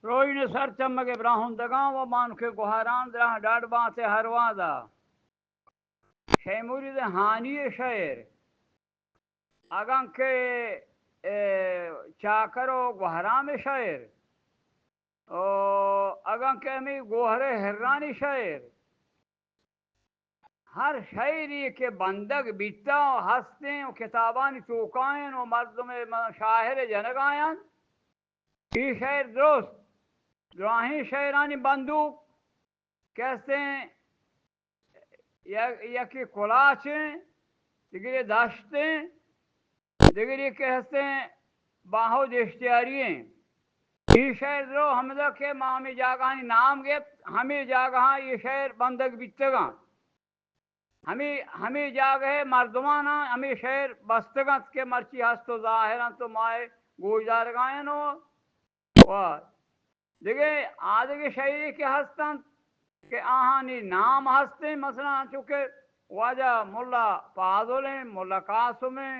روژن سرچمگ ءِ براہندگاں و بانکیں گوہاراں، دراہ ڈاڈ بانت ءِ ہرواندا۔ شے مرید ہانی ءِ شعر، اگاں کہ، اے، چاکر و گوہرام ءِ شعر، او اگاں کہ ہمے گوہر ءِ ہرانی شعر، ہر شعرے کہ بندگ بیتہ و ہستیں و کتابانی توکائیں و مردم ءِ شاعر ءِ جنگایاں، اے شعر درست، دراہیں شعرانی بندوک کہ ہستیں، یک، یکے کلاچیں، دگرے دشتیں، دگرے کہ ہستیں باہو دشتیاری ایں۔ اے شعر درو ہمدا کہ ما ہمے جاگہانی نام گپت، ہمے جاگہاں اے شعر بندگ بیتگاں۔ ہمے، ہمے جاگہ ءِ مردماناں ہمے شعر بستگ انت کہ مرچی ہست و ظاہر انت و ما اے گوشدارگایاں و، و دگہ آدگہ شعرے کہ ہست انت کہ آہانی نام ہستیں، مثلاً انچو کہ واجہ ملا فاضل ایں، ملا قاسم ایں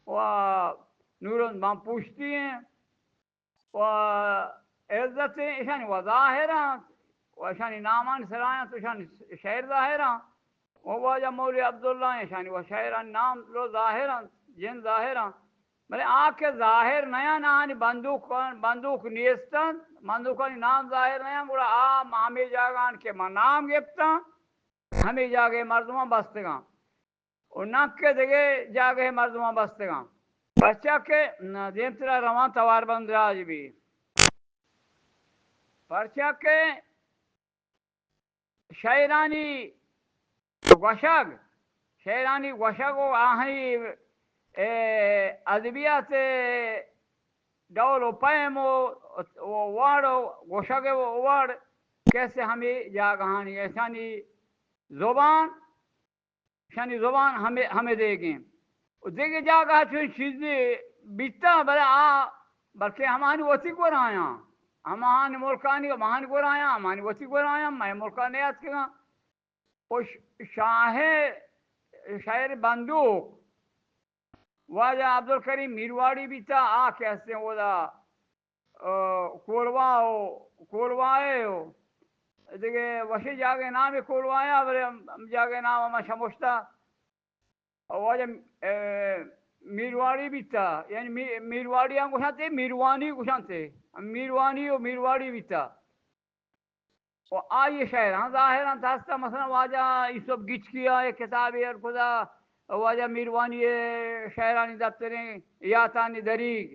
و نورند بمپشتی ایں و عزت ایں، اشانی و ظاہر انت و اشانی نامانی سرا انت، اشانی شعر ظاہر انت۔ و واجہ مولوی عبداللہ ایں، اشانی و شعرانی نام رو ظاہر انت، جند ظاہر انت۔ بلے آ کہ ظاہر نیاں، آہانی بندوک، بندوک نیست انت، بندوکانی نام ظاہر نیاں، گڑا آ ہمے جاگہان کہ ما نام گپتاں، ہمے جاگہ مردماں بستگاں و نہ کہ دگہ جاگہ مردماں بستگاں۔ پرچا کہ دیمترا روان توار بند دراج بی۔ پرچا کہ شعرانی گوشگ، شعرانی گوشگ و آہانی، اے، ادبیات ءِ ڈول و پیم و، و وڑ و گوشگ و وڑ کسے ہمے جاگہانی، اشانی زبان، اشانی زبان ہمے، ہمے دیگیں۔ و دگہ جاگہ چون چیزے بیتاں، بلے آ بلکہ ہمانی وتی گورایاں، ہمانی ملکانی، ہمانی گورایاں، ہمانی وتی گورایاں، مئے ملکا نیاتکگاں۔ و ش-، شاہ شعر بندوک واجہ عبدالکریم میرواڑی بیتا، آ کہ ہستیں اودا، آ، کولواہ و کولواہے و دگہ وشیں جاگہ نامے کولواہا، بلے ہم، ہم جاگہ نام ہما شمشتا۔ واجہ، اے، میرواڑی بیتا، یعنی می-، میرواڑی ہم گوشنتے، میروانی گوشنتے، میروانی و میرواڑی بیتا۔ و آئی شعر ہم ظاہر انت ہستا، مثلاً واجہ یوسف گچکی ءَ یک کتابے ایر کتا، واجہ میروانی ءِ شعرانی دپتریں یاتانی دریگ۔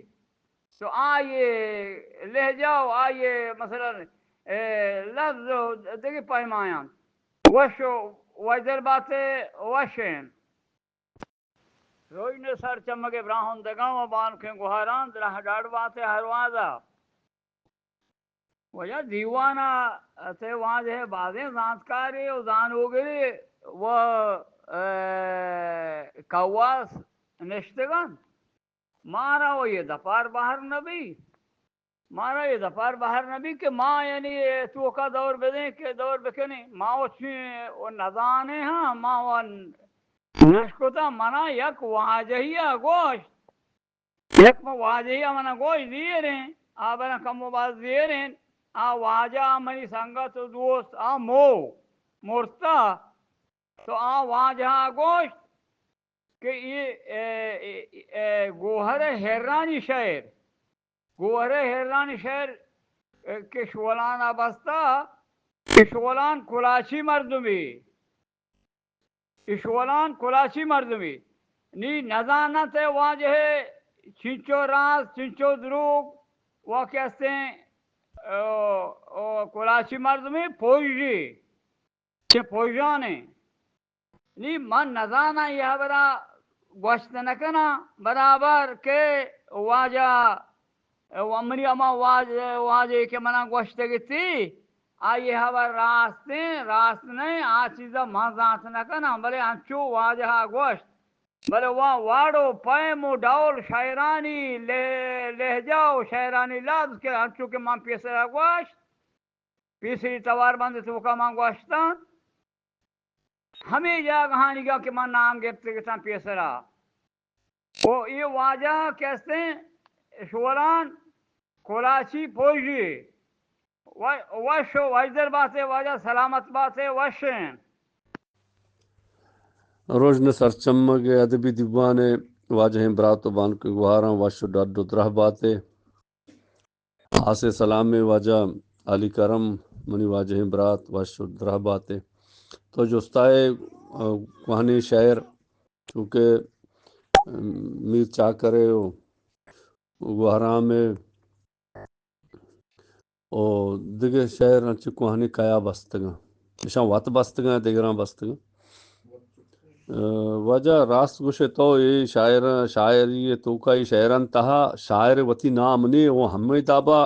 تو آئی لہجہ و آئی مثلاً، اے، لفظ و دگہ پیمایاں وش و وشدر بات وش انت۔ روژن سرچمگ ءِ براہندگاں و بانکیں گوہاراں، دراہ ڈاڈ بات ءِ ہرواندا۔ واجہ دیوانا تئی واجہ ءِ بازیں زانتکارے و زانوگرے و، اے، کواس نشتگ انت۔ مارا و یہ دپار بہر نہ بی۔ مارا یہ دپار بہر نہ بی کہ ما یعنی اے توکا دور بدیں کہ دور بکنیں۔ ما و چی و نزانیں ہاں، ما و نشکتاں۔ منا یک واجہی ءَ گوشت، یک ما واجہی ءَ منا گوشت زیریں، آ بنا کم و باز زیریں، آ واجہ آ منی سنگت و دوست آ مو مرتا۔ تو آ واجہ ءَ گوشت کہ اے، اے، اے، اے گوہر ہرانی شعر، گوہر ہرانی شعر، اے، کہ شغلان ءَ بستا، کہ شغلان کلاچی مردمی، کہ شغلان کلاچی مردمی، نی نزانت اے واجہ چنچو راز، چنچو دروگ، واقع استیں، او، او، کلاچی مردمی پوجی۔ چہ پوژانیں۔ نی من نزاناں اے ہبرا گوشت نہ کناں، برابر کہ واجہ، و منی ہما واج-، واجہ کہ منا گوشتگ اتی، آئی ہبر راستیں، راست نئیں، آ چیزا من زانت نہ کناں، بلے انچو واجہ ءَ گوشت۔ بلے وا-، واڑ و پیم و ڈول شاعرانی لہ-، لہجہ و شاعرانی لفظ کہ انچو کہ من پیسرا گوشت، پیسری توار بند توکا من گوشتاں، ہمے جاگہانیگا کہ من نام گپتگ اتاں پیسرا۔ و اے واجہ کہ استیں شغلان کلاچی پوجی۔ و-، وش و وشدر باتے واجہ، سلامت باتے، وشیں۔ روژن سرچمگ ءِ ادبی دیوان ءِ واجہیں برات و بانک گوہاراں وش و ڈڈ و درہ باتے۔ آسے سلامیں واجہ علی کرم، منی واجہیں برات، وش و درہ باتے۔ تو جستائے، آ، کوہنیں شعر، چونکہ، ام، میر چاکر ءِ و گوہرام ءِ و دگہ شعر انچیں کوہنیں کیا بستگاں۔ اشاں وت بستگاں، دگراں بستگاں۔ آ، واجہ راست گوشے تو، اے شاعر، شاعری ءِ توکا اے شعران تہا شاعر وتی نام نے و ہمے دابا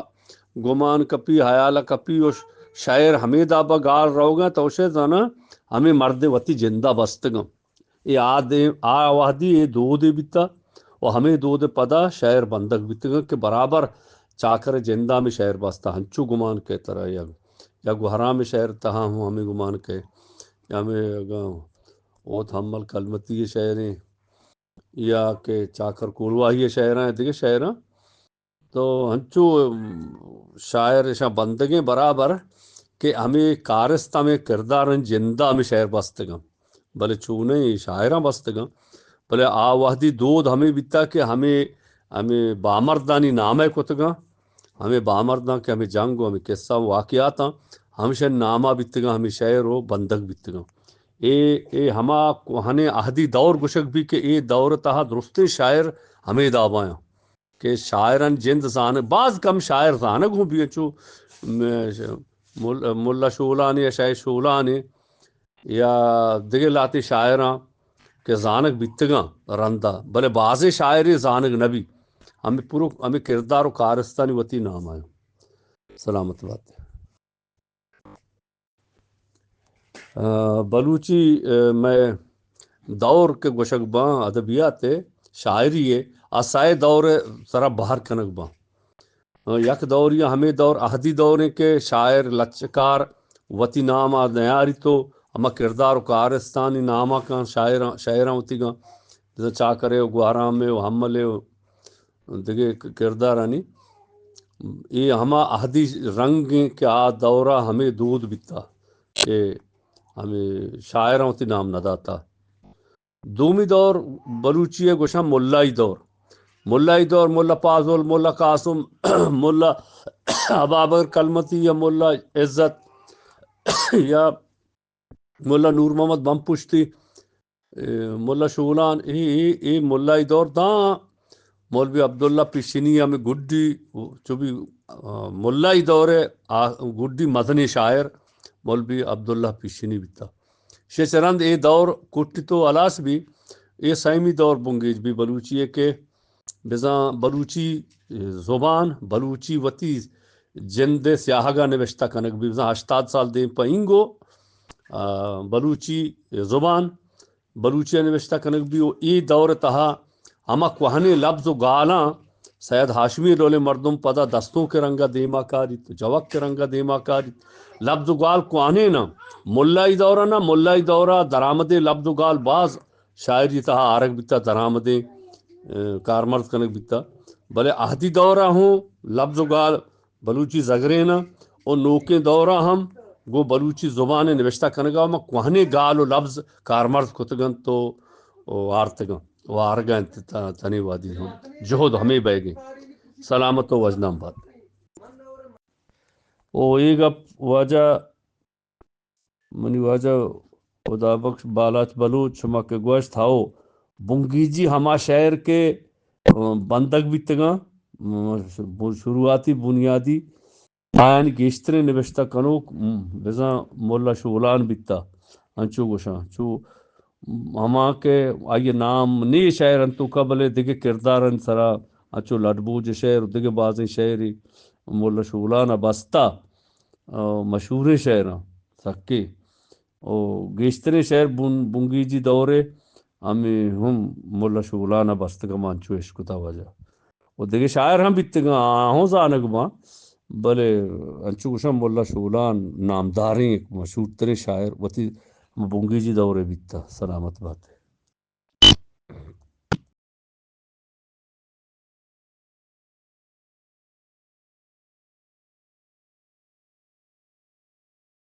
گمان کپی، حیال کپی و ش-، شعر ہمے دابا گال روگاں، تو شے زاناں ہمے مرد وتی جندا بستگاں۔ اے آ دے-، آ وہدی اے دودے بیتا و ہمے دود پدا شعر بندگ بیتگاں کہ برابر چاکر جندا ہمے شعر بستا، ہنچو گمان کئے ترا یا، یا گوہرام شعر تہا ہوں ہمے گمان کئے، یا ہمے اگاں اوت حمل کلمتی شعریں، یا کہ چاکر کولواہی شعراں، دگہ شعراں، تو ہنچو شاعر اشاں بندگیں برابر کہ ہمے کارست، ہمے کردارانی جندا ہمے شعر بستگاں۔ بلے چو نہ اے شاعراں بستگاں، بلے آ وہدی دود ہمے بیتا کہ ہمے، ہمے بامردانی نام ءَ کتگاں، ہمے بامرداں کہ ہمے جنگ و ہمے قصہ و واقعاتاں ہمشانی ناما بیتگاں، ہمے شعر و بندگ بیتگاں۔ اے، اے ہما کوہنیں عہدی دور گوشگ بی کہ اے دور تہا درستیں شاعر ہمے دابایاں۔ کہ شاعران جند زانگ، باز کم شاعر زانگ ہوں بی، انچو م-، مل-، ملا شولان یا شاہ شولان یا دگہ لہتے شاعراں کہ زانگ بیتگاں رندا، بلے بازیں شاعرے زانگ نبی۔ ہمے پرو، ہمے کردار و کارستانی وتی نام آیاں۔ سلامت بات۔ آ، بلوچی، آ، مئے دور کہ گوشگ باں ادبیات ءِ، شاعری ءِ، آ سئے دور ءِ سرا بہر کنگ باں۔ آ، یک دوری ہمے دور، عہدی دوریں کہ شاعر لچکار وتی نام ءَ نیاریت و ہما کردار و کارستانی نام ءَ کن شاعراں، شاعراں وتی گاں، بزاں چاکرے و گوہرامے و حملے و دگہ ک-، کردارانی۔ اے ہما عہدی رنگ ایں کہ آ دور ءَ ہمے دود بیتا کہ ہمے شاعراں وتی نام نہ داتا۔ دومی دور بلوچی ءَ گوشاں ملائی دور۔ ملائی دور، ملا پازل، ملا قاسم، ملا ابابکر کلمتی یا ملا عزت یا ملا نور محمد بمپشتی، اے، ملا شولان، اے، اے، اے ملائی دور داں مولوی عبداللہ پیشنی ہمے گڈی، چو بی، آ، ملائی دور ءِ آ، گڈی مزنیں شاعر مولوی عبداللہ پیشنی بیتا۔ شے چہ رند اے دور کٹت و ہلاس بی، اے سیمی دور بنگیج بی بلوچی ءِ کہ بزاں بلوچی زبان، بلوچی وتی جند ءِ سیاہگ ءَ نبشتہ کنگ بی، بزاں ہشتاد سال دیم پہ اینگو، آ، بلوچی زبان، بلوچی ءَ نبشتہ کنگ بی و اے دور ءِ تہا ہما کوہنیں لبز و گالاں سید ہاشمی ڈولیں مردم پدا دستونک ءِ رنگ ءَ دیما کاریت، جوک ءِ رنگ ءَ دیما کاریت۔ لبز و گال کوہنیں نہ، ملائی دور ءَ نہ، ملائی دور ءَ درآمدیں لبز و گال باز شاعری تہا آرگ بیتا، درآمدیں، اے، کارمرز کنگ بیتا۔ بلے عہدی دور ءَ ہوں لبز و گال بلوچی زگرین ءَ و نوکیں دور ءَ ہم گوں بلوچی زبان ءِ نبشتہ کنگ ءَ ہم کوہنیں گال و لبز کارمرز کتگ انت و، و آرتگ انت و آرگ ءَ انت۔ تا-، تنی وہدی ہم جہد ہمے بئیگ انت۔ سلامت و وژنام بات۔ او اے گپ واجہ منی واجہ خدا بخش بالاچ بلوچ شما کہ گوشت، ہئو، بنگیجی ہما شعر کہ، آ، بندگ بیتگاں، م-، شروعاتی بنیادی آیانی گیشتریں نبشتہ کنوک، م-، بزاں ملا شولان بیتا، انچو گوشاں، چو ہما کہ آئی نام نی شعر انت توکا، بلے دگہ کردارانی سرا، انچو لڈبوج شعر و دگہ بازیں شعری ملا شولان ءَ بستا۔ آ، مشہوریں شعراں سکیں۔ و گیشتریں شعر بن-، بنگیجی دور ءَ ہمے ہم ملا شولان ءَ بستگ، من انچو اشکتا واجہ۔ و دگہ شاعر ہم بیتگاں، آہوں زانگ باں، بلے انچو گوشاں ملا شولان نامداریں یک مشہور تریں شاعر وتی بنگیجی دور ءَ بیتا۔ سلامت بات۔